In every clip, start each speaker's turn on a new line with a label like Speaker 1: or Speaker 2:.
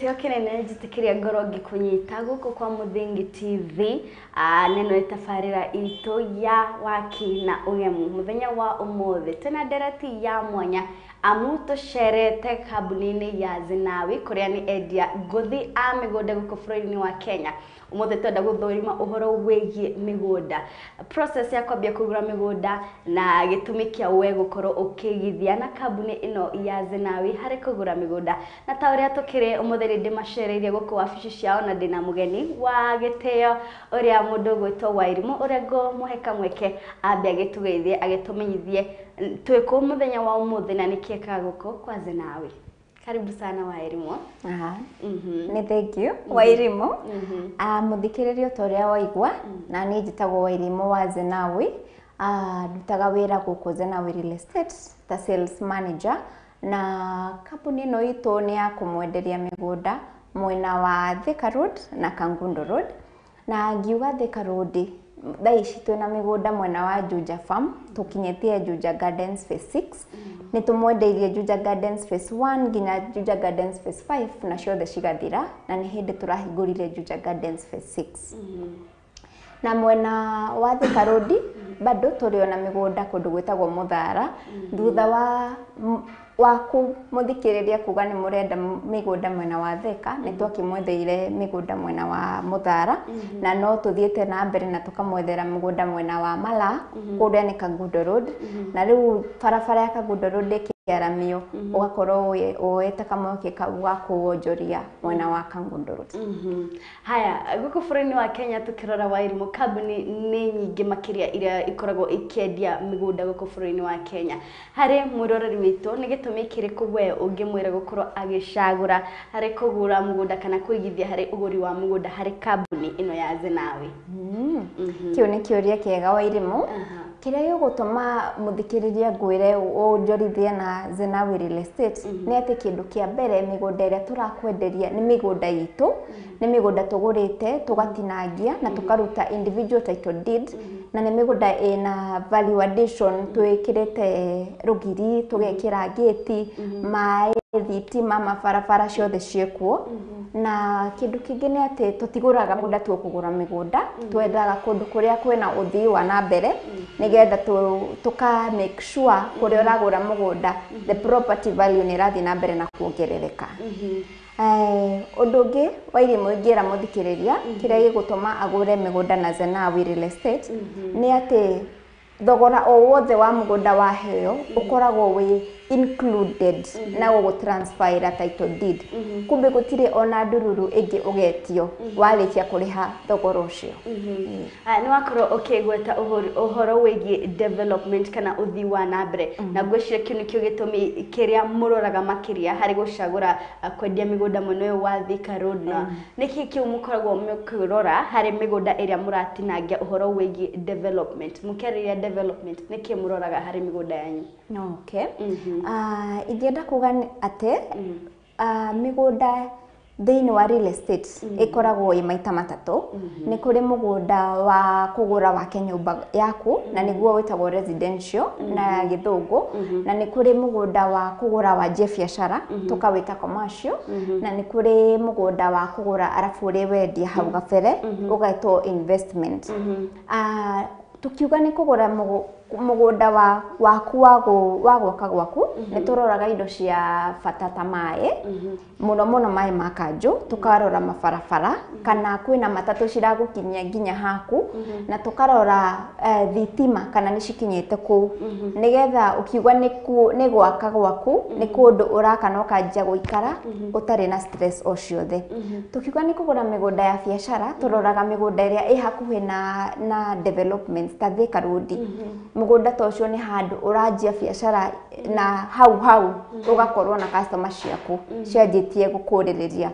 Speaker 1: Gĩtĩo kĩnene njĩtĩkĩria ngorwo ngĩkũnyita gũkũ kwa Mũthingi TV. Nĩno nĩ tabarĩra itũ ya waki na ũgemu. Mũthenya wa ũmũthĩ twĩna ndereti ya mwanya amu tũcerete kambuni-inĩ ya Zenawi kũrĩa nĩ endia ngũthi a mĩgũnda gũkũ bũrũri-inĩ wa Kenya. Ũmũthĩ twenda gũthũrima ũhoro wĩgiĩ mĩgũnda, process ya kwambia kũgũra mĩgũnda na gĩtũmi kĩa we gũkorwo ũkĩigithia na kambuni ĩno ya Zenawi harĩ kũgũra mĩgũnda. Na ta ũrĩa tũkĩrĩ ũmũthĩ nĩ ndĩmacereire gũkũ wabici ciao na ndĩna mũgeni wa gĩtĩo ũrĩa mũndũ ũgwĩtwo Wairimũ, ũrĩa ngũmũhe kamweke ambe agĩtũgeithie, agĩtũmenyithie twĩ kũ mũthenya wa ũmũthĩ na nĩkĩ ekaga gũkũ kwa Zenawi. Karibu sana, Wairimũ.
Speaker 2: Aha. Nĩ thank you, Wairimũ. Mũthikĩrĩrio, ta ũrĩa waigua, na niĩ njĩtagwo Wairimũ wa Zenawi. Ndutaga wĩra gũkũ Zenawi Real Estate ta sales manager, na kambuni ĩno itũ nĩ ya kũmwenderia mĩgũnda mwena wa Thika Road na Kangundo Road. Na ngiuga Thika Road, thaa ici twĩna mĩgũnda mwena wa Juja Farm, tũkinyĩtie Juja Gardens Phase 6. Nĩ tũmwendeirie Juja Gardens Phase 1 nginya Juja Gardens Phase 5 na ciothe cigathira, na nĩ hĩndĩ tũrahingũrire Juja Gardens Phase 6. Na mwena wa Thika Road bado tũrĩ ona mĩgũnda kũndũ gwĩtagwo Mũthara. Thutha wa mũthikĩrĩria kuga nĩ mũrenda mĩgũnda mwena wa Thika, nĩ twakĩmwetheire mĩgũnda mwena wa Mũthara, na no tũthiĩte na mbere na tũkamwethera mũgũnda mwena wa Mala, kũrĩa nĩ Kangundo Road. Na rĩu barabara ya Kangundo Road ĩkĩaramio, ũgakorwo woete kamweke kau ga kũwonjoria mwena wa Kangundo Road.
Speaker 1: Haya, gũkũ bũrũri-inĩ wa Kenya tũkĩrora, Wairimũ, kambuni nĩ nyingĩ makĩria iria ikoragwo ikĩendia mĩgũnda gũkũ bũrũri-inĩ wa Kenya. Harĩ mwĩroreri witũ, nĩ gĩtũmi kĩrĩkũ we ũngĩmwĩra gũkorwo agĩcagũra harĩ kũgũra mũgũnda kana kũigithia harĩ ũgũri wa mũgũnda harĩ kambuni ĩno ya Zenawi?
Speaker 2: Kĩu nĩ kĩũria kĩega, Wairimũ. Kĩrĩa gĩgũtũma mũthikĩrĩria ngwĩre ũnjorithie na Zenawi Real Estate nĩ atĩ kĩndũ kĩa mbere, mĩgũnda ĩrĩa tũrakwenderia nĩ mĩgũnda itũ, nĩ mĩgũnda tũgũrĩte tũgatinangia na tũkaruta individual title deed, na nĩ mĩgũnda ĩna value addition. Twĩkĩrĩte rũgiri, tũgekĩra gĩti, maĩ, thitima, mabarabara, ciothe ciĩkuo. Na kĩndũ kĩngĩ nĩ atĩ tũtigũraga mũgũnda tu kũgũra mĩgũnda, twendaga kũndũ kũrĩa kwĩna ũthii wa na mbere, nĩgetha tũka make sure kũrĩa ũragũra mũgũnda, the property value nĩ ĩrathiĩ na mbere na kuongerereka. Ũndũ ũngĩ, Wairimũ, ingĩra mũthikĩrĩria kĩrĩa gĩgũtũma agũre mĩgũnda na Zenawi Real Estate nĩ atĩ thogora o wothe wa mũgũnda waheo ũkoragwo wĩ included na gũgũ transferĩra title deed. Kumbe gũtirĩ ona ndururu ĩngĩ ũgetio warĩkia kũrĩha thogora ũcio.
Speaker 1: Nĩ wakorwo ũkĩgweta ũhoro wĩgiĩ development kana ũthii wa na mbere, na ngwĩciria kĩu nĩkĩo gĩtũmi kĩrĩa mũroraga makĩria harĩ gũcagũra kwendia mĩgũnda mwena ũyũ wa Thika Road. Na nĩkĩ kĩu mũkoragwo mũkĩrora harĩ mĩgũnda ĩrĩa mũratinangia, ũhoro wĩgiĩ development? Mũkĩarĩria development, nĩkĩ mũroraga harĩ mĩgũnda yanyu?
Speaker 2: Okay. Ingĩenda kuga atĩ mĩgũnda thĩinĩ wa real estate ĩkoragwo ĩ maita matatũ. Nĩ kũrĩ mũgũnda wa kũgũra wake nyũmba yaku, na nĩguo wĩtagwo residential na gĩthũngũ, na nĩ kũrĩ mũgũnda wa kũgũra wanjie biacara, tũkawĩta commercial, na nĩ kũrĩ mũgũnda wa kũgũra arabu ũrĩ wendia hau gabere, ũgetwo investment. Tukiuga nĩ kũgũra mũgũnda wa waku wa gwaka gwaku, nĩ tũroraga indo cia bata ta maĩ, mũno mũno maĩ ma kanjũ, tũkarora mabarabara kana kwĩna matatũ ciragũkinyia nginya haku, na tũkarora thitima kana nĩ cikinyĩte kũu, nĩgetha ũkiuga nĩ gwaka gwaku, nĩ kũndũ ũraka na ũkanjia gũikara ũtarĩ na stress o ciothe. Tukiuga nĩ kũgũra mĩgũnda ya biacara, tũroraga mĩgũnda ĩrĩa ĩ hakuhĩ na developments ta Thika Road. Mũgũnda ta ũcio nĩ handũ ũranjia biacara na hau hau ũgakorwo na customer ciaku cianjĩtie gũkũrĩrĩria.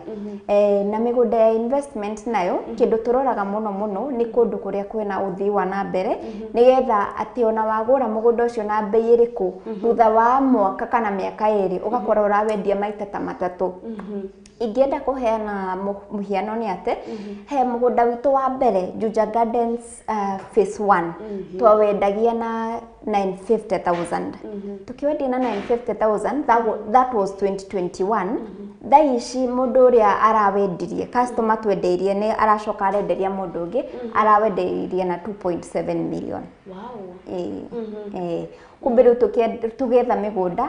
Speaker 2: Na mĩgũnda ya investment nayo, kĩndũ tũroraga mũno mũno nĩ kũndũ kũrĩa kwĩna ũthii wa na mbere, nĩgetha atĩ ona wagũra mũgũnda ũcio na mbei ĩrĩkũ, thutha wa mwaka kana mĩaka 2 ũgakorwo ũrawendia maita ta matatũ. Ingĩenda kũheana mũhiano nĩ atĩ he mũgũnda witũ wa mbere Juja Gardens phase 1 twawendagia na 950,000. Tukiwendia na 950,000, that was 2021. Thaa ici mũndũ ũrĩa arawendirie, customer twendeirie, nĩ aracoka arenderia mũndũ ũngĩ, arawendeirie na 2.7 million.
Speaker 1: Wow.
Speaker 2: Ĩĩ. Kumbe rĩu tũgĩetha mĩgũnda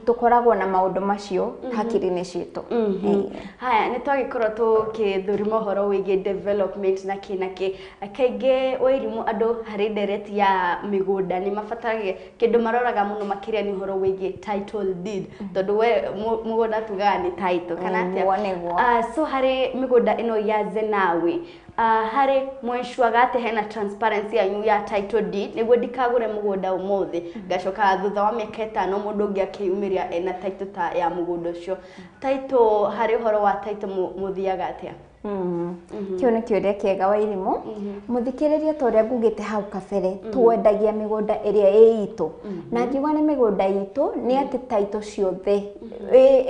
Speaker 2: tũkoragwo na maũndũ macio hakiri-inĩ citũ.
Speaker 1: Haya, nĩ twagĩkorwo tũkĩthũrima ũhoro wĩgiĩ development na kĩ na kĩ. Kaingĩ Wairimũ, andũ harĩ ndereti ya mĩgũnda nĩ mabataragia kĩndũ maroraga mũno makĩria nĩ ũhoro wĩgiĩ title deed, tondũ we mũgũnda tugaga nĩ title kana atĩa?
Speaker 2: Nĩguo, nĩguo.
Speaker 1: So harĩ mĩgũnda ĩno ya Zenawi, harĩ mwencuaga atĩ hena transparency yanyu ya title deed, nĩguo ndikagũre mũgũnda ũmũthĩ ngacoka thutha wa mĩaka 5 mũndũ ũngĩ akĩyumĩria ena title ta ya mũgũnda ũcio? Title, harĩ ũhoro wa title mũthiaga atĩa?
Speaker 2: Kĩu nĩ kĩũria kĩega, Wairimũ. Mũthikĩrĩria, ta ũrĩa ngugĩte hau kabere, twendagia mĩgũnda ĩrĩa ĩ itũ, na ngiuga nĩ mĩgũnda itũ nĩ atĩ title ciothe,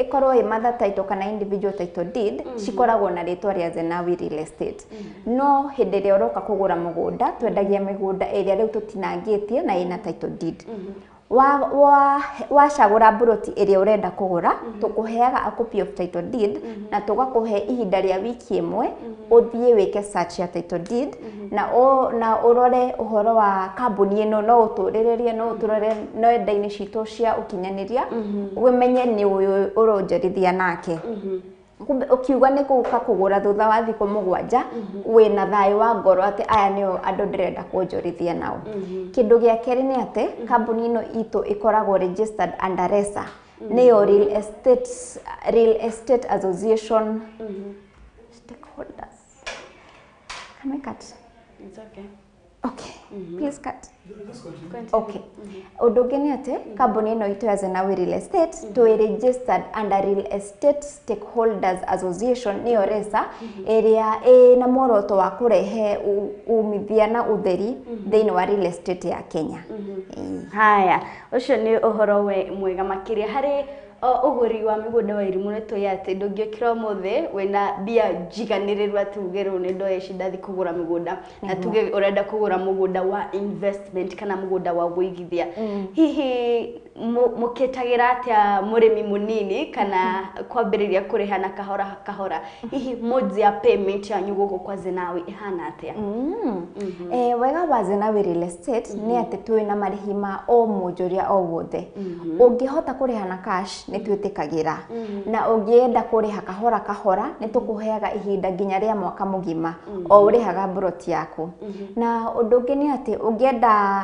Speaker 2: ĩkorwo ĩ mother title kana individual title deed, cikoragwo na rĩtwa rĩa Zenawi Real Estate. No hĩndĩ ĩrĩa ũroka kũgũra mũgũnda, twendagia mĩgũnda ĩrĩa rĩu tũtinangĩtie na ĩna title deed. Wa wacagũra mburoti ĩrĩa ũrenda kũgũra, tũkũheaga a copy of title deed na tũgakũhe ihinda rĩa wiki 1 ũthiĩ wĩke search ya title deed na ũrore ũhoro wa kambuni ĩno. No ũtũrĩrĩrie, no ũtũrore nenda-inĩ citũ cia ũkinyanĩria, ũmenye nĩ ũyũ ũronjorithia nake. Kumbe ũkiuga nĩ gũka kũgũra thutha wa thikũ 7, wĩna thayũ wa ngoro atĩ aya nĩo andũ ndĩrenda kuonjorithia nao. Kĩndũ gĩa kerĩ nĩ atĩ kambuni ĩno itũ ĩkoragwo registered under RESA, nĩyo Real Estate Association Stakeholders. Can we cut?
Speaker 1: It's okay.
Speaker 2: Okay, please cut.
Speaker 3: Just continue.
Speaker 2: Okay. Ũndũ ũngĩ nĩ atĩ kambuni ĩno itũ ya Zenawi Real Estate twĩ registered under Real Estate Stakeholders Association, nĩyo RESA, ĩrĩa ĩna muoroto wa kũrehe umithia na ũtheri thĩinĩ wa real estate ya Kenya. Ĩĩ.
Speaker 1: Haya, ũcio nĩ ũhoro we mwega makĩria harĩ ũgũri wa mĩgũnda. Wa irimũ, nĩ tũĩ atĩ ndũngĩũkĩra ũmũthĩ wĩna mbia njiganĩrĩru atĩ uge rĩu nĩ ndoya ici ndathi kũgũra mĩgũnda, na tuge ũrenda kũgũra mũgũnda wa investment kana mũgũnda wa wũigithia. Hihi mũkĩtagĩra atĩa mũrĩmi mũnini kana kwambĩrĩria kũrĩha na kahora kahora? Hihi modes ya payment yanyu gũkũ kwa Zenawi ĩhana atĩa?
Speaker 2: Wega wa Zenawi Real Estate nĩ atĩ twĩ na marĩhi ma o mwonjoria o wothe. Ũngĩhota kũrĩha na cash, nĩ twĩtĩkagĩra, na ũngĩenda kũrĩha kahora kahora, nĩ tũkũheaga ihinda nginya rĩa mwaka mũgima o ũrĩhaga mburoti yaku. Na ũndũ ũngĩ nĩ atĩ ũngĩenda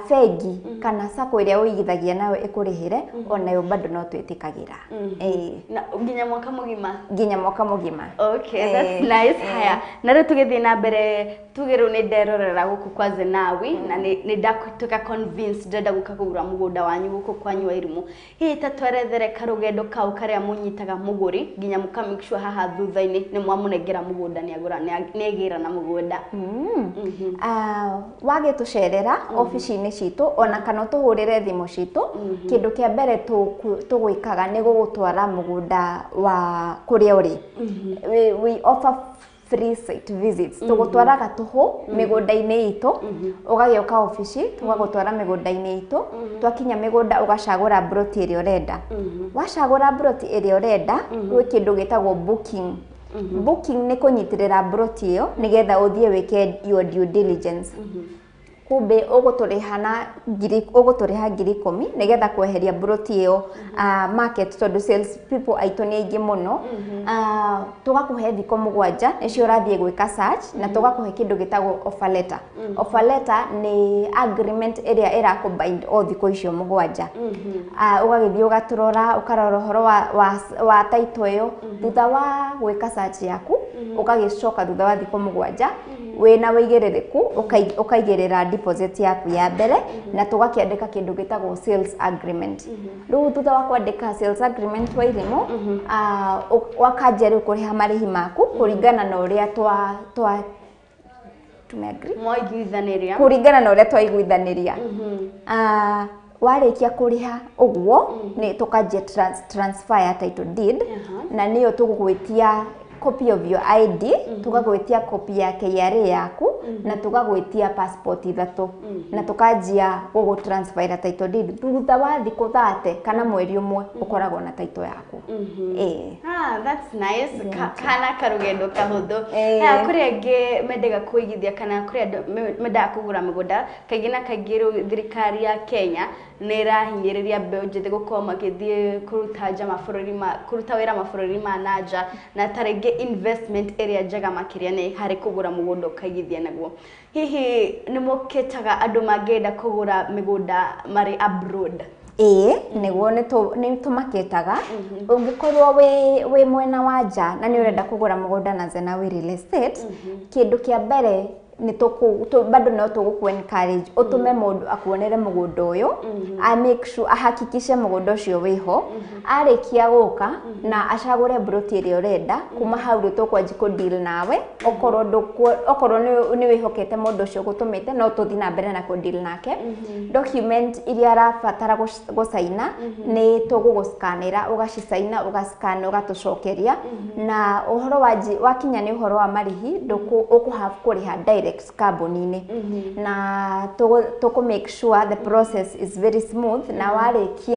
Speaker 2: bengi kana sacco ĩrĩa ũigithagia nayo ĩkũrĩhĩre, onayo bado no twĩtĩkagĩra. Ĩĩ.
Speaker 1: Na nginya mwaka mũgima?
Speaker 2: Nginya mwaka mũgima.
Speaker 1: Okay, that's nice. Haya, na rĩu tũgĩthiĩ na mbere, tuge rĩu nĩ nderorera gũkũ kwa Zenawi na nĩ ndatuĩka convinced ndĩrenda gũka kũgũra mũgũnda wanyu gũkũ kwanyu wa Irimũ. Hihi ta twerethere karũgendo kau karĩa mũnyitaga mũgũri nginya mũka make sure haha thutha-inĩ nĩ mwamũnengera mũgũnda, nĩ agũra, nĩ agĩra na mũgũnda.
Speaker 2: Wagĩtũcerera obici-inĩ citũ ona kana ũtũhũrĩre thimũ citũ, kĩndũ kĩa mbere tũgwĩkaga nĩ gũgũtwara mũgũnda wa kũrĩa ũrĩ. We offer free site visits. Tũgũtwaraga tũhũ mĩgũnda-inĩ itũ, ũgagĩũka obici, tũgagũtwara mĩgũnda-inĩ itũ. Twakinya mĩgũnda, ũgacagũra mburoti ĩrĩa ũrenda. Wacagũra mburoti ĩrĩa ũrenda, gwĩ kĩndũ gĩtagwo booking. Booking nĩ kũnyitĩrĩra mburoti ĩyo nĩgetha ũthiĩ wĩke your due diligence. Kumbe ũgũtũrĩha na ngiri, ũgũtũrĩha 10,000 nĩgetha kweheria mburoti ĩyo market, tondũ sales people aitũ nĩ aingĩ mũno. Tũgakũhe thikũ 7 nĩcio ũrathiĩ gwĩka search, na tũgakũhe kĩndũ gĩtagwo offer letter. Offer letter nĩ agreement ĩrĩa ĩrakũ bind o thikũ icio 7. Ũgagĩthiĩ ũgatũrora, ũkarora ũhoro wa title ĩyo. Thutha wa gwĩka search yaku, ũgagĩcoka thutha wa thikũ 7 wĩna wĩigĩrĩrĩku, ũkaigĩrĩra deposit yaku ya mbere, na tũgakĩandĩka kĩndũ gĩtagwo sales agreement. Rĩu thutha wa kwandĩka sales agreement, wa irimũ, wakanjia rĩu kũrĩha marĩhi maku kũringana na ũrĩa twa tume agree,
Speaker 1: mwaiguithanĩria.
Speaker 2: Kũringana na ũrĩa twaiguithanĩria. Warĩkia kũrĩha ũguo nĩ tũkanjia transfer ya title deed, na nĩyo tũgũgwĩtia copy of your ID, tũgagwĩtia copy ya KRA yaku, na tũgagwĩtia passport 3, na tũkanjia gũgũ transfer title deed. Thutha wa thikũ 30 kana mweri ũmwe ũkoragwo na title yaku.
Speaker 1: Ah, that's nice. Kana karugendo kahũthũ. Kũrĩ angĩ mendaga kũigithia kana kũrĩ andũ mendaga kũgũra mĩgũnda, kaingĩ na kaingĩ rĩu thirikari ya Kenya nĩ ĩrahinyĩrĩria mbeũ njĩthĩ gũkorwo magĩthiĩ kũruta nja mabũrũri ma kũruta wĩra mabũrũri ma na nja, na ta rĩngĩ investment ĩrĩa njega makĩria nĩ harĩ kũgũra mũgũnda ũkaigithia naguo. Hihi nĩ mũkĩtaga andũ mangĩenda kũgũra mĩgũnda marĩ abroad?
Speaker 2: Ĩĩ, nĩguo nĩ tũmakĩtaga. Ũngĩkorwo wĩ mwena wa nja na nĩ ũrenda kũgũra mũgũnda na Zenawi Real Estate, kĩndũ kĩa mbere nĩ bado no tũgũkũ encourage ũtũme mũndũ akuonere mũgũnda ũyũ, a make sure ahakikishe mũgũnda ũcio wĩho. Arĩkia gũka na acagũre mburoti ĩrĩa ũrenda, kuma hau rĩu tũkwanjia kũ deal nawe. Okorwo nĩ wĩhokete mũndũ ũcio ũgũtũmĩte, no tũthiĩ na mbere na kũ deal nake. Document iria arabatara gũcaina nĩ tũgũgũscanĩra, ũgacicaina, ũgascan, ũgatũcokeria. Na ũhoro wakinya nĩ ũhoro wa marĩhi, ũkũ have kũrĩha direct kambuni-inĩ, na tũkũ make sure the process is very smooth. Na warĩkia,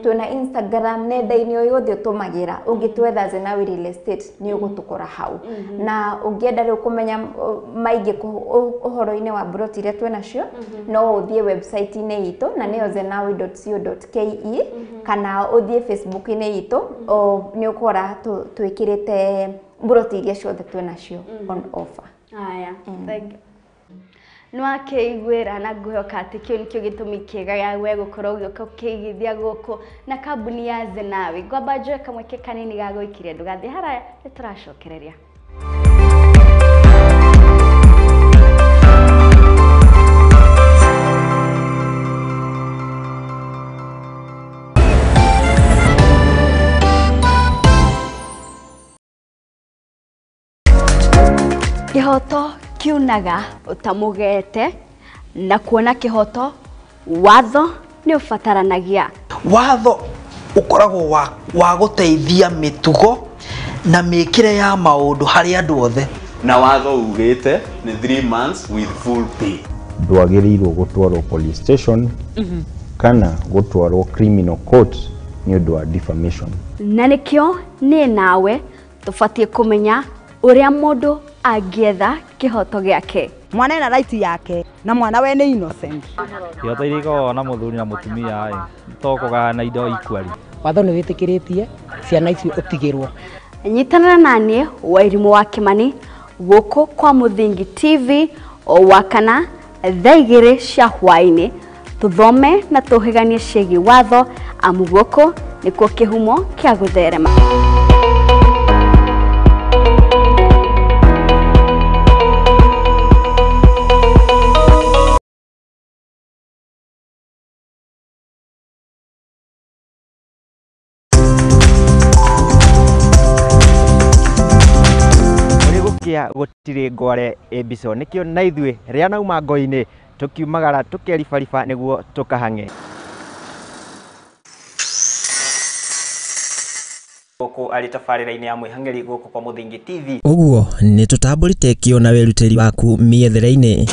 Speaker 2: twĩna Instagram, nenda-inĩ o yothe ũtũmagĩra, ũngĩtwetha Zenawi Real Estate nĩ ũgũtũkora hau. Na ũngĩenda rĩu kũmenya maingĩ ũhoro-inĩ wa mburoti iria twĩnacio, no ũthiĩ website-inĩ itũ, na nĩyo zenawi.co.ke, kana ũthiĩ Facebook-inĩ itũ, nĩ ũkora twĩkĩrĩte mburoti iria ciothe twĩnacio on offer.
Speaker 1: Aya, thank you. Nĩwakĩiguĩra na ngwĩhoka atĩ kĩu nĩkĩo gĩtũmi kĩega gĩa we gũkorwo ũgĩũka ũkĩigithia gũkũ na kambuni ya Zenawi. Ngwamba njoe kamweke kanini ga gũikiria, ndũgathiĩ haraya, nĩ tũracokereria. Kĩhoto kiunaga ũtamũgete, na kuona kĩhoto watho nĩ ũbataranagia.
Speaker 3: Watho ũkoragwo wa gũteithia mĩtugo na mĩkĩre ya maũndũ harĩ andũ othe.
Speaker 4: Na watho ugĩte nĩ 3 months with full pay.
Speaker 5: Ndwagĩrĩirwo gũtwarwo police station kana gũtwarwo criminal court nĩ ũndũ wa defamation.
Speaker 1: Na nĩkĩo niĩ nawe tũbatiĩ kũmenya ũrĩa mũndũ angĩetha kĩhoto gĩake.
Speaker 6: Mwana ena right yake na mwana we nĩ innocent.
Speaker 7: Kĩhoto iria ikoragwo na mũthuri na mũtumia ĩ to kũgayana indo equally.
Speaker 8: Watho nĩ wĩtĩkĩrĩtie ciana icio ũtigĩrwo.
Speaker 1: Nyitanĩra na niĩ Wairimũ wa Kĩmani gũkũ kwa Mũthingi TV o wakana thaa 2 cia hwaĩ-inĩ, tũthome na tũhĩganie ciĩgiĩ watho, amu gũkũ nĩkuo kĩhumo kĩa gũtherema.
Speaker 9: Gũtirĩ ngware ĩmbico, nĩkĩo na ithuĩ rĩa nauma ngo-inĩ tũkiumagara tũkeribariba nĩguo tũkahang'e. Gũkũ arĩ tabarĩra-inĩ ya mwĩhang'eri gũkũ kwa Mũthingi TV.
Speaker 10: Ũguo nĩ tũtambũrĩte kĩo na wĩrutĩri waku mĩethere-inĩ.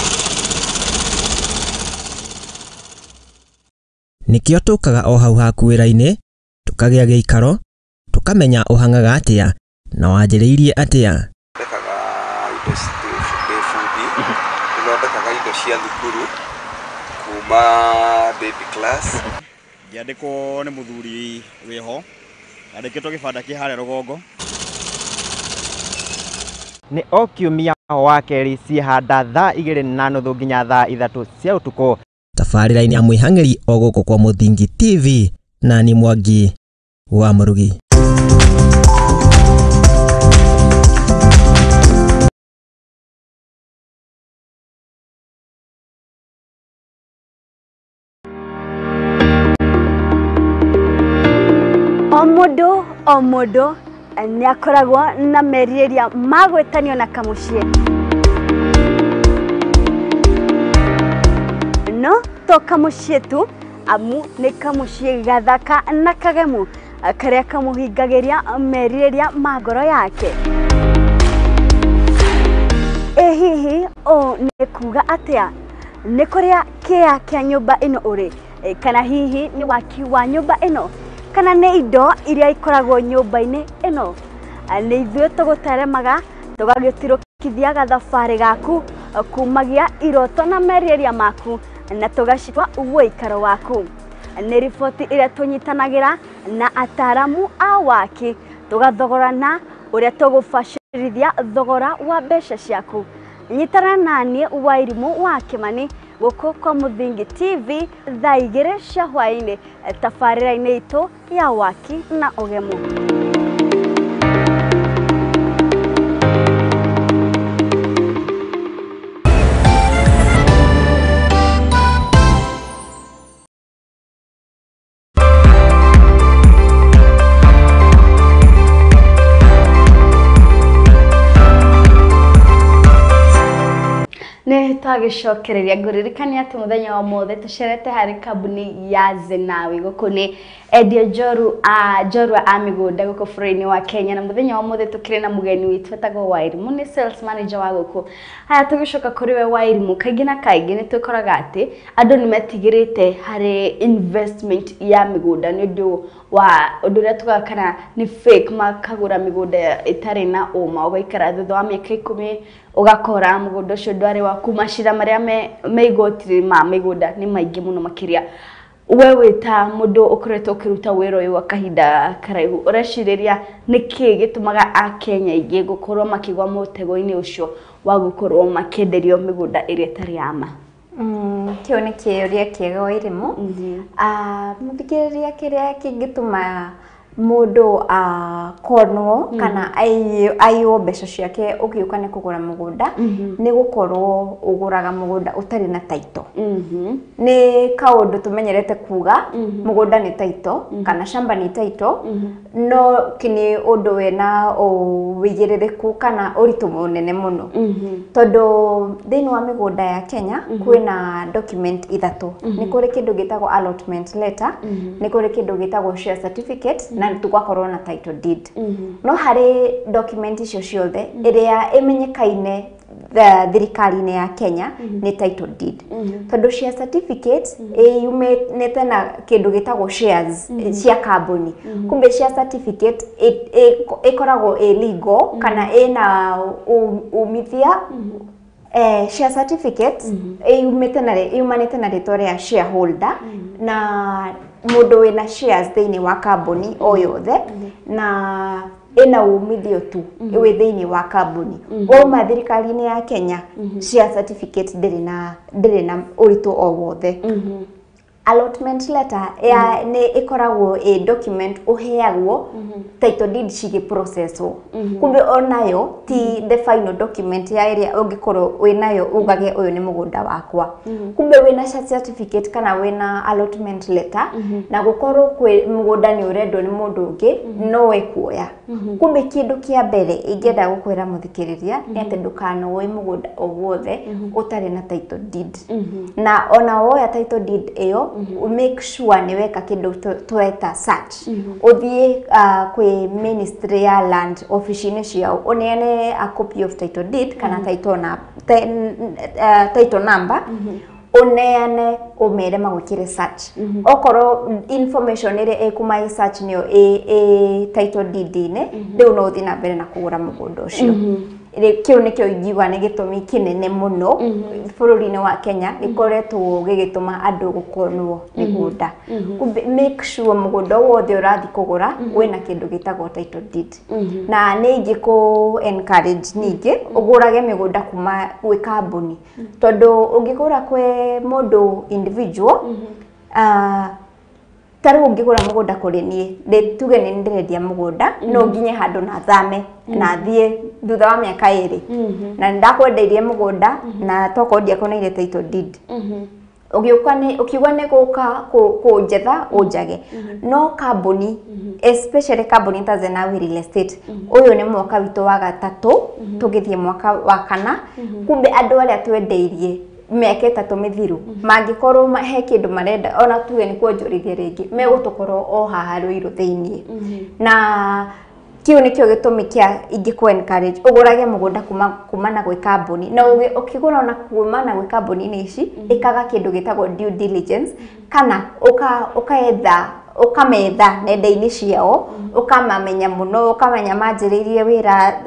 Speaker 10: Nĩkĩo tũkaga o hau haku wĩra-inĩ, tũkagĩa gĩikaro, tũkamenya ũhang'aga atĩa na wanjĩrĩirie atĩa.
Speaker 11: Thondekaga indo cia thukuru kuma baby class.
Speaker 12: Ngĩandĩkwo nĩ mũthuri wĩho, andĩkĩtwo gĩbanda kĩ harĩa rũgongo.
Speaker 9: Nĩ o kiumia wa kerĩ ciĩhanda thaa 2:30 nginya thaa 3 cia ũtukũ.
Speaker 10: Tabarĩra-inĩ ya mwĩhang'eri o gũkũ kwa Mũthingi TV, na ni Mwangi wa Mũrugi.
Speaker 1: O mũndũ nĩ akoragwo na merirĩria ma gwĩtanio na kamũciĩ, no to kamũciĩ tu, Amu nĩ kamũciĩ gathaka na kagemu karĩa kamũhingagĩria merirĩria ma ngoro yake. Ĩ hihi ũũ nĩ kuga atĩa? Nĩ kũrĩa kĩa kĩa nyũmba ĩno ũrĩ, kana hihi nĩ waki wa nyũmba ĩno, kana nĩ indo iria ikoragwo nyũmba-inĩ ĩno? Nĩ ithuĩ tũgũteremaga tũgagĩtirũkithia gathabarĩ gaku kumagia iroto na merirĩria maku na tũgacitwa ũikaro waku. Nĩ riboti ĩrĩa tũnyitanagĩra na ataramu a waki tũgathogorana ũrĩa tũgũbacĩrithia thogora wa mbeca ciaku. Nyitana naniĩ Wairimu wa Kimani gũkũ kwa Mũthingi TV thaa 2 cia hwaĩ-inĩ tabarĩra-inĩ itũ ya waki na ũgemu. Twagĩcokereria ngũririkania atĩ mũthenya wa mothe tũcerete harĩ kambuni ya Zenawi gũkũ nĩ endia njorua a mĩgũnda gũkũ bũrũri-inĩ wa Kenya, na mũthenya wa mothe tũkĩrĩ na mũgeni witũ etagwo Wairimu, nĩ sales manager wa gũkũ. Haya, tũgĩcoka kũrĩ we Wairimu, kaingĩ na kaingĩ nĩ twĩkoraga atĩ andũ nĩ metigĩrĩte harĩ investment ya mĩgũnda nĩ ũndũ wa ũndũ ũrĩa tugaga kana nĩ fake, makagũra mĩgũnda ĩtarĩ na ũma, ũgaikara thutha wa mĩaka 10 ũgakora mũgũnda ũcio ndwarĩ waku. Macira marĩa me igoti ma mĩgũnda nĩ maingĩ mũno makĩria. We wĩ ta mũndũ ũkoretwo ũkĩruta wĩra ũyũ wa kahinda karaihu, ũrecirĩria nĩkĩĩ gĩtũmaga akenya aingĩ gũkorwo makĩgwa mũtego-inĩ ũcio wa gũkorwo makĩenderio mĩgũnda ĩrĩa ĩtarĩ ya ma?
Speaker 2: Kĩu nĩ kĩũria kĩega Wairimu. Mũthikĩrĩria, kĩrĩa kĩngĩtũma mũndũ akonwo kana aiywo mbeca ciake ũgĩũka nĩ kũgũra mũgũnda nĩ gũkorwo ũgũraga mũgũnda ũtarĩ na title. Nĩ kaũndũ tũmenyerete kuga mũgũnda nĩ title kana shamba nĩ title, no nĩ ũndũ wĩna ũigĩrĩrĩku kana ũritũ mũnene mũno, tondũ thĩinĩ wa mĩgũnda ya Kenya kwĩna document 3. Nĩ kũrĩ kĩndũ gĩtagwo allotment letter, nĩ kũrĩ kĩndũ gĩtagwo share certificate, na tũgakorwo na title deed. No harĩ document icio ciothe ĩrĩa ĩmenyekaine thirikari-inĩ ya Kenya nĩ title deed, tondũ share certificate ĩyumĩte na kĩndũ gĩtagwo shares cia kambuni. Kumbe share certificate ĩkoragwo ĩ legal kana ĩna umithia. Share certificate ĩyumanĩte na rĩtwa rĩa shareholder, na mũndũ wĩna shares thĩinĩ wa kambuni o yothe, na ĩna umithio tu wĩ thĩinĩ wa kambuni. Wauma thirikari-inĩ ya Kenya, share certificate ndĩrĩ na ũritũ o wothe. Allotment letter ya nĩ ĩkoragwo ĩ document ũheagwo title deed cigĩprocesswo. Kumbe onayo ti the final document ya ĩrĩa ũngĩkorwo wĩnayo ugage ũyũ nĩ mũgũnda wakwa. Kumbe wĩna certificate kana wĩna allotment letter, na gũkorwo kwĩ mũgũnda nĩ ũrendwo nĩ mũndũ ũngĩ, no ekuoya. Kumbe kĩndũ kĩa mbere ingĩenda gũkwĩra mũthikĩrĩria nĩ atĩ ndũkanoe mũgũnda o wothe ũtarĩ na title deed. Na ona woya title deed ĩyo, make sure nĩ weka kĩndũ tweta search. Ũthiĩ kwĩ ministry ya land ofici-inĩ ciao, ũneane a copy of title deed kana title number, ũneane ũmere magwĩkĩre search. Okorwo information ĩrĩa ĩkuma ĩ search nĩyo ĩ title deed-inĩ, rĩu no ũthiĩ na mbere na kũgũra mũgũnda ũcio. Kĩu nĩkĩo ingiuga nĩ gĩtũmi kĩnene mũno bũrũri-inĩ wa Kenya gĩkoretwo gĩgĩtũma andũ gũkonwo mĩgũnda. Kumbe make sure mũgũnda wothe ũrathiĩ kũgũra wĩna kĩndũ gĩtagwo title deed. Na nĩ ingĩ encourage ningĩ ũgũrage mĩgũnda kuma gwĩ kambuni, tondũ ũngĩgũra kwĩ mũndũ individual, ta rĩu ũngĩgũra mũgũnda kũrĩ niĩ, tuge nĩ ndĩrendia mũgũnda, no nginye handũ na thame na thiĩ thutha wa mĩaka 2, na nĩndakwendeirie mũgũnda na tokorwo ndiakũneire title deed, ũgĩũka nĩ ũkiuga nĩ gũka kũnjetha ũnjage. No kambuni, especially kambuni ta Zenawi Real Estate, ũyũ nĩ mwaka witũ wa 3 tũgĩthiĩ mwaka wa 4. Kumbe andũ arĩa twendeirie mĩaka 3 mĩthiru mangĩkorwo he kĩndũ marenda ona tuge nĩ kuonjorithia rĩngĩ megũtũkorwo o haha Ruiru thĩiniĩ. Na kiu nĩkĩo gĩtũmi kĩa ingĩkũ encourage ũgũrage mũgũnda kuma na gwĩ kambuni, na ũkĩgũra ona kuma na gwĩ kambuni-inĩ ici ĩkaga kĩndũ gĩtagwo due diligence, kana ũkaetha ũkametha nenda-inĩ ciao, ũkamamenya mũno, ũkamenya manjĩrĩirie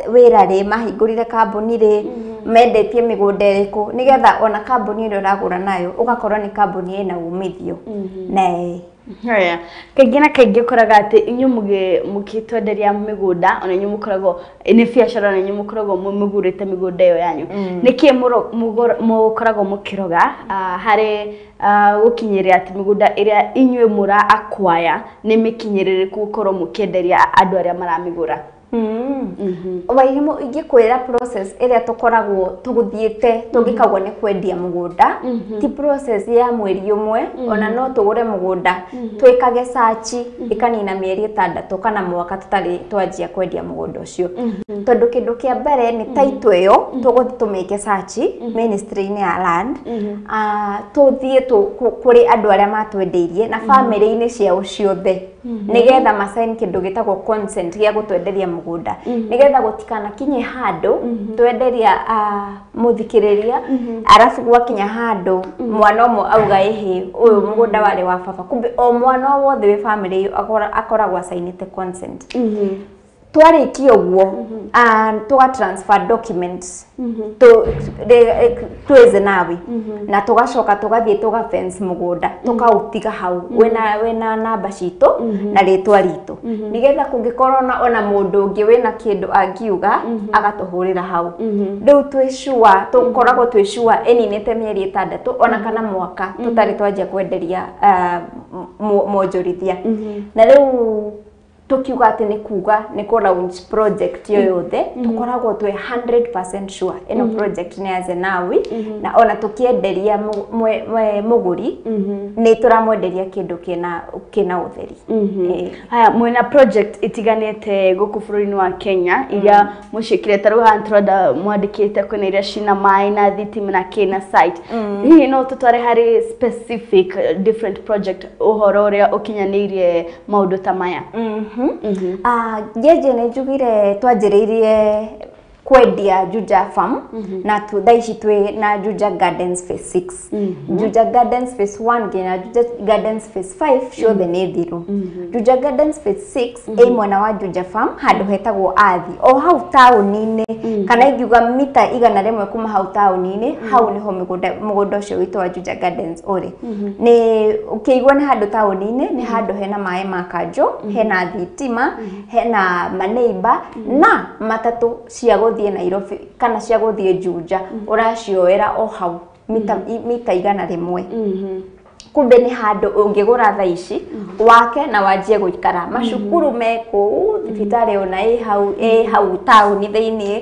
Speaker 2: wĩra rĩ, mahingũrire kambuni rĩ, mendetie mĩgũnda ĩrĩkũ, nĩgetha ona kambuni ĩrĩa ũragũra nayo ũgakorwo nĩ kambuni ĩna umithio. Na
Speaker 1: haya, kaingĩ na kaingĩ ũkoraga atĩ inyuĩ mũgĩtwenderia mĩgũnda ona inyuĩ mũkoragwo nĩ biacara, ona inyuĩ mũkoragwo mũgũrĩte mĩgũnda ĩyo yanyu, nĩkĩ mũkoragwo mũkĩroga harĩ gũkinyĩrĩra atĩ mĩgũnda ĩrĩa inyuĩ mũra acquire nĩ mĩkinyĩrĩrĩku gũkorwo mũkĩenderia andũ arĩa maramĩgũra?
Speaker 2: Wairimu, ingĩkwĩra process ĩrĩa tũkoragwo tũgũthiĩte tũngĩkagwo nĩ kwendia mũgũnda ti process ya mweri ũmwe, ona no tũgũre mũgũnda twĩkage search ĩkanina mĩeri 6 kana mwaka tũtarĩ twanjia kwendia mũgũnda ũcio, tondũ kĩndũ kĩa mbere nĩ title ĩyo tũgũthiĩ tũmĩke search ministry-inĩ ya land, tũthiĩ kũrĩ andũ arĩa matwendeirie na bamĩrĩ-inĩ ciao ciothe, nĩgetha masign kĩndũ gĩtagwo consent gĩa gũtwenderia mũgũnda, nĩgetha gũtikanakinye handũ twenderia mũthikĩrĩria arabu gwakinya handũ mwana ũmwe auga ĩhĩ ũyũ mũgũnda warĩ wa baba, kumbe o mwana o wothe wĩ bamĩrĩ ĩyo akoragwo asainĩte consent. Twarĩkia ũguo tũga transfer documents twĩ Zenawi, na tũgacoka tũgathiĩ tũga fence mũgũnda tũkaũtiga hau wĩna namba citũ na rĩtwa ritũ, nĩgetha kũngĩkorwo ona mũndũ ũngĩ wĩna kĩndũ angiuga agatũhũrĩra hau. Rĩu twĩ sure, tũkoragwo twĩ sure ĩninĩte mĩeri 6 ona kana mwaka tũtarĩ twanjia kwenderia mwonjorithia. Na rĩu tukiuga atĩ nĩ kuga nĩ kũ launch project yo yothe tũkoragwo twĩ 100% sure ĩno project nĩ ya Zenawi, na ona tũkĩenderia mũgũri nĩ tũramwenderia kĩndũ kĩna ũtheri.
Speaker 1: Haya, mwĩna project itiganĩte gũkũ bũrũri-inĩ wa Kenya iria mũciĩkire, ta rĩu haha tũrenda mwandĩkĩte kwĩna iria cina maĩ na thitima na kĩna site, hihi no tũtware harĩ specific different project ũhoro ũrĩa ũkinyanĩirie maũndũ ta maya?
Speaker 2: Ngeje nĩ njugire twanjĩrĩirie kwendia Juja Farm, na thaa ici twĩ na Juja Gardens Phase 6. Juja Gardens Phase 1 nginya Juja Gardens Phase 5 ciothe nĩ thiru. Juja Gardens Phase 6 ĩ mwena wa Juja Farm handũ hetagwo Athi o hau taũni-inĩ, kana ingiuga mita 100 kuma hau taũni-inĩ, hau nĩho mũgũnda ũcio witũ wa Juja Gardens ũrĩ. Nĩ ũkĩigua nĩ handũ taũni-inĩ, nĩ handũ hena maĩ ma kanjũ, hena thitima, hena maneiba na matatũ cia gũthiĩ Nairobi kana cia gũthiĩ Juja ũracioera o hau mita 100. Kumbe nĩ handũ ũngĩgũra thaa ici wake na wanjie gũikara, macukuru me kũu, thibitarĩ ona ĩ hau taũni thĩiniĩ,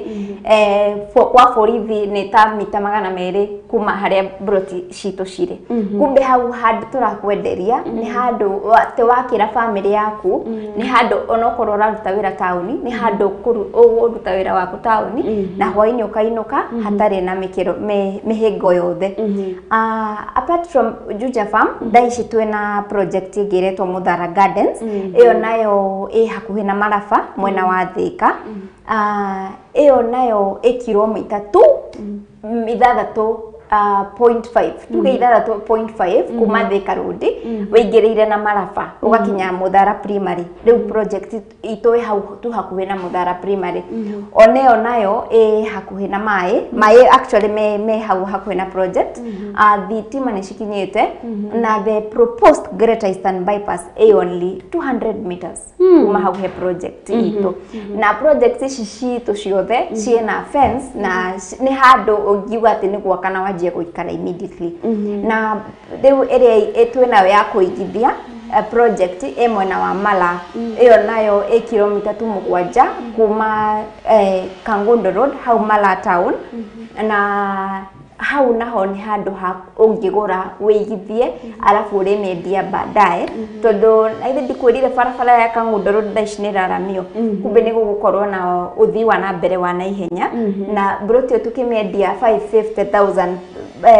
Speaker 2: kwa borithi nĩ ta mita 200 kuma harĩa broti citũ cirĩ. Kumbe hau handũ tũrakwenderia nĩ handũ atĩ wakĩra bamĩrĩ yaku, nĩ handũ onokorwo ũraruta wĩra taũni, nĩ handũ ũgũruta wĩra waku taũni na hwaĩ-inĩ ũkainũka hatarĩ na mĩhĩngo yothe. Apart from Juja Farm, thaa ici twĩna project ĩngĩ ĩretwo Muthara Gardens, ĩyo nayo ĩ hakuhĩ na Maraba mwena wa Thika. Ĩyo nayo ĩ kilomita tu 6.5, tuge 6.5 kuma Thika Road wĩingĩrĩire na Maraba ũgakinya Muthara Primary. Rĩu project itũ ĩ hau tu hakuhĩ na Muthara Primary. Ona ĩyo nayo ĩ hakuhĩ na maĩ actually me hau hakuhĩ na project. Thitima nĩ cikinyĩte, na the proposed Greater Eastern Bypass ĩ only 200 meters kuma hau he project itũ. Na project ici citũ ciothe ciĩna fence na nĩ handũ ũngiuga atĩ nĩ gwaka na wanjie gũikara immediately. Na rĩu ĩrĩa twĩnayo ya kũigithia project ĩ mwena wa Mala, ĩyo nayo ĩ kilomita tu 7 kuma Kangundo Road hau Mala town, na Hau naho nĩ handũ ha ũngĩgũra wĩigithie arabu ũrĩmĩendia baadaye, tondũ ithe ndikwĩrire barabara ya Kang'undo Road thaa ici nĩ ĩraramio, kumbe nĩ gũgũkorwo na ũthii wa na mbere wa naihenya. Na mburoti ĩyo tũkĩmĩendia 550,000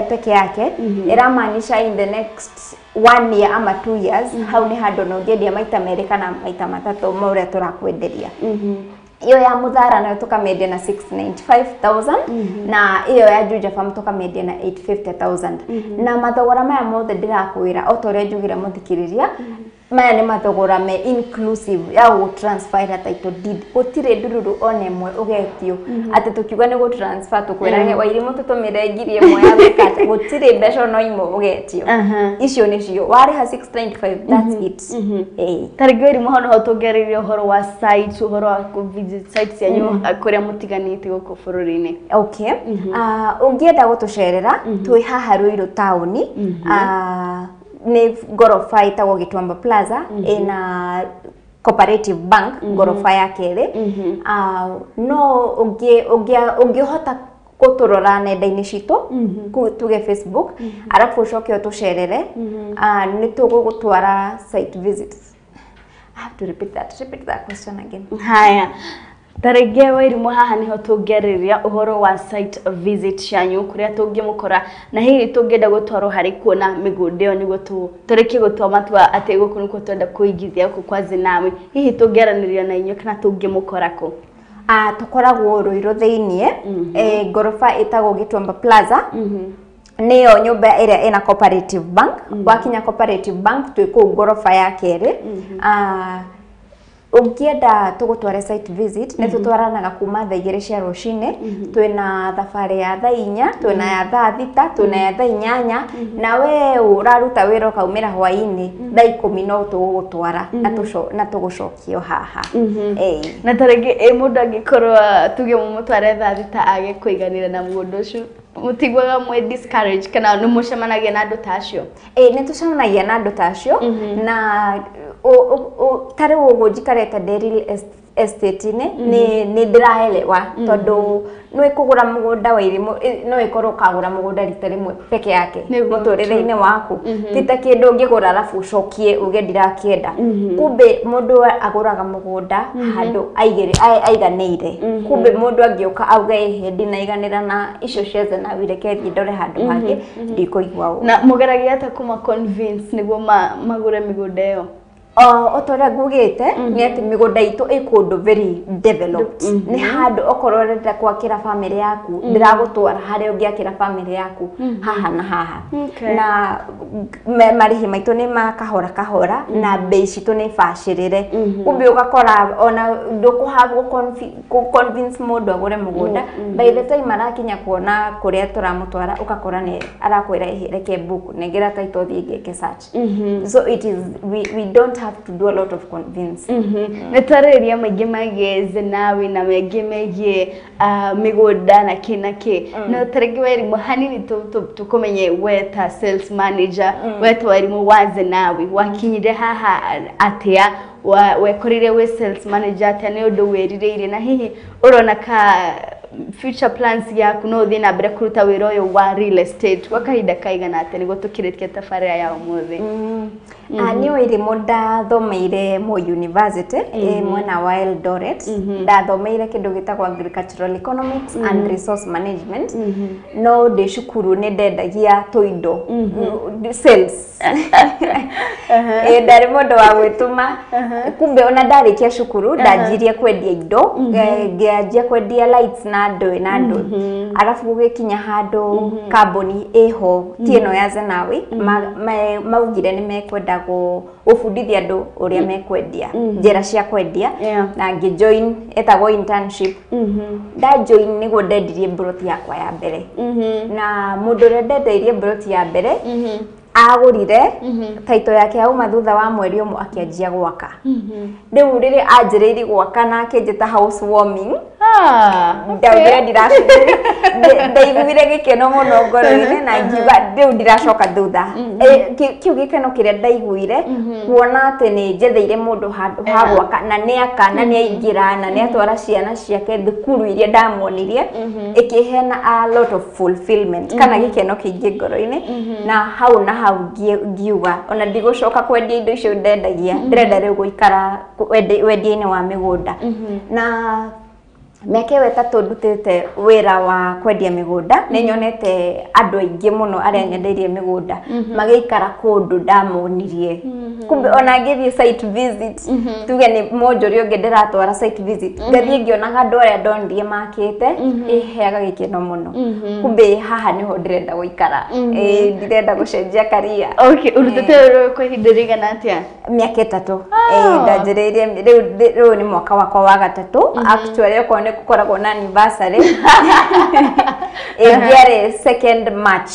Speaker 2: peke yake, ĩramaanisha in the next 1 year ama 2 years hau nĩ handũ na ũngĩendia maita merĩ kana maita matatũ ma ũrĩa tũrakwenderia. Iyo ya Muthara nayo tukamĩendia na 695,000, na iyo ya Juja Farm tukamĩendia na 850,000. Na mathogora maya mothe ndĩrakwĩra, o ta ũrĩa njugire mũthikĩrĩria, maya nĩ mathogora me inclusive ya gũ transfer title deed. Gũtirĩ ndururu ona ĩmwe ũgetio atĩ tũkiuga nĩ gũ transfer tũkwĩrage Wairimũ tũtũmĩre 1,000 ya gwĩka atĩ, gũtirĩ mbeca ona imwe ũgetio. Icio nĩcio warĩha 695, that's it. Ĩĩ.
Speaker 1: Ta rĩngĩ Wairimũ, hau noho tũngĩarĩrĩria ũhoro wa site, ũhoro wa kũ visit site cianyu kũrĩa mũtiganĩte gũkũ bũrũri-inĩ.
Speaker 2: Okay. Ũngĩenda gũtũcerera, twĩ haha Ruiru taũni, nĩ ngoroba ĩtagwo Gĩtuamba Plaza, ĩna Cooperative Bank ngoroba ya kerĩ. No ũngĩhota gũtũrora nenda-inĩ citũ, tuge Facebook, arabu ũcoke ũtũcerere, nĩ tũgũgũtwara site visits. I have to repeat that question again.
Speaker 1: Haya, ta rĩngĩ Wairimũ, haha nĩho tũngĩarĩrĩria ũhoro wa site visit cianyu, kũrĩa tũngĩmũkora, na hihi tũngĩenda gũtwarwo harĩ kuona mĩgũnda ĩyo nĩguo tũrĩkie gũtua matua atĩ gũkũ nĩkuo twenda kũigithia, gũkũ kwa Zenawi, hihi tũngĩaranĩria na inyuĩ kana tũngĩmũkora kũ?
Speaker 2: Tũkoragwo Ruiru thĩiniĩ, ngoroba ĩtagwo Gĩtuamba Plaza, nĩyo nyũmba ĩrĩa ĩna Cooperative Bank. Wakinya Cooperative Bank, twĩ kũu ngoroba ya kerĩ. Ũngĩenda tũgũtware site visit, nĩ tũtwaranaga kuma thaa 2 cia rũcinĩ. Twĩna thabarĩ ya thaa 4, twĩna ya thaa 6, twĩna ya thaa 8, na we ũraruta wĩra ũkaumĩra hwaĩ-inĩ thaa 10, no tũgũgũtwara na tũgũcokie haha. Ĩĩ.
Speaker 1: Na ta rĩngĩ ĩ mũndũ angĩkorwo tuge mũmũtware thaa 6 age kũiganĩra na mũgũnda ũcio, mũtiguaga mwĩ discourage kana nĩ mũcemanagia na andũ ta acio?
Speaker 2: Ĩĩ, nĩ tũcemanagia na andũ ta acio, na ta rĩu ũguo njikarĩte ndĩ real estate-inĩ, nĩ ndĩraelewa, tondũ nĩ kũgũra mũgũnda wa irimũ, no ĩkorwo ũkagũra mũgũnda rita rĩmwe peke yake mũtũrĩre-inĩ waku, ti ta kĩndũ ũngĩgũra arabu ũcokie uge ndirakĩenda. Kumbe mũndũ agũraga mũgũnda handũ aiganĩire. Kumbe mũndũ angĩũka auge ĩhĩ ndinaiganĩra na icio cia Zenawi, reke thiĩ ndore handũ hangĩ, ndikũigua ũũ.
Speaker 1: Na mũgeragia atĩa kũma convince nĩguo magũre mĩgũnda ĩyo?
Speaker 2: O ta ũrĩa ngugĩte, nĩ atĩ mĩgũnda itũ ĩ kũndũ very developed, nĩ handũ okorwo ũrenda gwakĩra bamĩrĩ yaku, ndĩragũtwara harĩa ũngĩakĩra bamĩrĩ yaku haha na haha. Na marĩhi maitũ nĩ ma kahora kahora, na bei citũ nĩ bacĩrĩre. Kumbe ũgakora ona ndũkũha gũ convince mũndũ agũre mũgũnda, by the time arakinya kuona kũrĩa tũramũtwara, ũgakora nĩ arakwĩra, "Ĩhĩ, reke book, nengera title thiĩ ngeke search." So it is we don't have to do a lot of convince.
Speaker 1: Nĩ twarĩrĩria maingĩ megiĩ Zenawi na maingĩ megiĩ mĩgũnda na kĩ na kĩ, no ta rĩngĩ Wairimũ, hanini tũkũmenye we ta sales manager, we ta Wairimũ wa Zenawi, wakinyire haha atĩa? Wekorire wĩ sales manager atĩa? Nĩ ũndũ wĩrirĩirie? Na hihi ũrona ka future plans yaku no ũthiĩ na mbere kũruta wĩra ũyũ wa real estate gwa kahinda kaigana atĩa, nĩguo tũkĩrĩkie tabarĩra ya ũmũthĩ?
Speaker 2: Niĩ Wairimũ ndathomeire Moi University ĩ mwena wa Eldoret. Ndathomeire kĩndũ gĩtagwo agricultural economics and resource management, no ndĩ cukuru nĩ ndendagia tũindo, sales. Ĩ, ndarĩ mũndũ wa gwĩtũma. Kumbe ona ndarĩkia cukuru ndanjirie kwendia indo, ngĩanjia kwendia lights na ndũĩ na ndũĩ, arabu gũgĩkinya handũ kambuni ĩho, ti ĩno ya Zenawi, maugire nĩ mekwenda gũbundithia andũ ũrĩa mekwendia, njĩra cia kwendia, na ngĩjoin ĩtagwo internship. Ndajoin nĩguo ndendirie mburoti yakwa ya mbere, na mũndũ ũrĩa ndendeirie mburoti ya mbere agũrire taito yake yauma thutha wa mweri ũmwe akĩanjia gwaka. Rĩu rĩrĩa anjĩrĩirie gwaka na akĩnjĩta house warming. Ndaugire ndaiguire gĩkeno mũno ngoro-inĩ na ngiuga rĩu ndiracoka thutha. Kĩu gĩkeno kĩrĩa ndaiguire kuona atĩ nĩ njetheire mũndũ handũ ha gwaka na nĩ aka na nĩ aingĩra na nĩ atwara ciana ciake thukuru iria ndamuonirie, ĩkĩheana a lot of fulfillment kana gĩkeno kĩingĩ ngoro-inĩ. Na hau na hau ngiuga ona ndigũcoka kwendia indo icio ndendagia, ndĩrenda rĩu gũikara wendia-inĩ wa mĩgũnda. Na mĩaka ĩyo 3 ndutĩte wĩra wa kwendia mĩgũnda, nĩ nyonete andũ aingĩ mũno arĩa nyendeirie mĩgũnda magĩikara kũndũ ndamonirie. Kumbe ona ngĩthiĩ site visit, tuge nĩ monjori ũngĩ ndĩratwara site visit, ngathiĩ ngĩonaga andũ arĩa ndonirie makĩte, ĩheaga gĩkeno mũno. Kumbe haha nĩho ndĩrenda gũikara, ndirenda gũcenjia career.
Speaker 1: Okay, ũrutĩte wĩra kwa ihinda rĩigana atĩa?
Speaker 2: Mĩaka 3. Ndanjĩrĩirie rĩu nĩ mwaka wakwa wa 3. Actually okorwo nĩ gũkoragwo na anniversary ĩngĩarĩ 2nd March,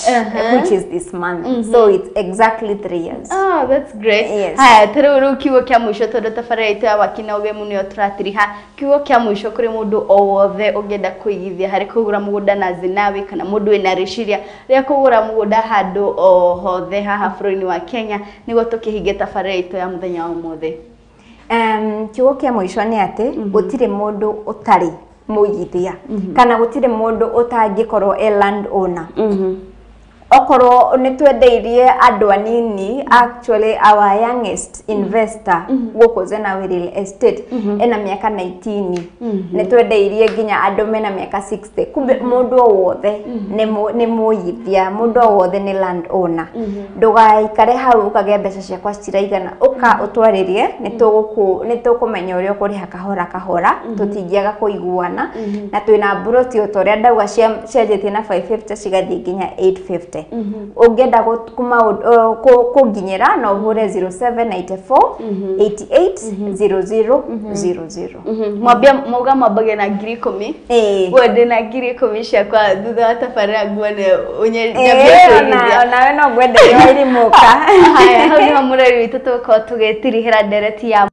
Speaker 2: which is this month. So it's exactly 3 years.
Speaker 1: Oh, that's great.
Speaker 2: Yes.
Speaker 1: Haya, ta rĩu kiugo kĩa mũico tondũ tabarĩra itũ ya Waki na Ũgemu nĩyo tũratiriha, kiugo kĩa mũico kũrĩ mũndũ o wothe ũngĩenda kũigithia harĩ kũgũra mũgũnda na Zenawi, kana mũndũ wĩna rĩciria rĩa kũgũra mũgũnda handũ o hothe haha bũrũri-inĩ wa Kenya, nĩguo tũkĩhinge tabarĩra itũ ya mũthenya wa ũmũthĩ.
Speaker 2: Kiugo kĩa mũico nĩ atĩ gũtirĩ mũndũ ũtarĩ mũigithia, kana gũtirĩ mũndũ ũtangĩkorwo e land owner. Okorwo nĩ twendeirie andũ anini, actually our youngest investor gũkũ Zenawi Real Estate ena mĩaka 19, nĩ twendeirie nginya andũ mena mĩaka 60. Kumbe mũndũ o wothe nĩ mũigithia, mũndũ o wothe nĩ land owner. Ndũgaikare hau ũkagĩa mbeca ciakwa citiraigana, ũka ũtwarĩrie, nĩ tũkũmenya ũrĩa ũkũrĩha kahora kahora, tũtingĩaga kũiguana. Na twĩna mburoti o ta ũrĩa ndauga cianjĩtie na 550 cigathiĩ nginya 850. Ũngĩenda kũnginyĩra no ũhũre 0794 88 00 00.
Speaker 1: Mwambia mauga mwambagia na 10,000. We ndĩna 10,000 ciakwa thutha wa tabarĩra nguone
Speaker 2: Onawe no ngwenderie wairimũka.
Speaker 1: Haya, hau nĩho mũrori witũ tũgũkorwo tũgĩtirihĩra ndereti ya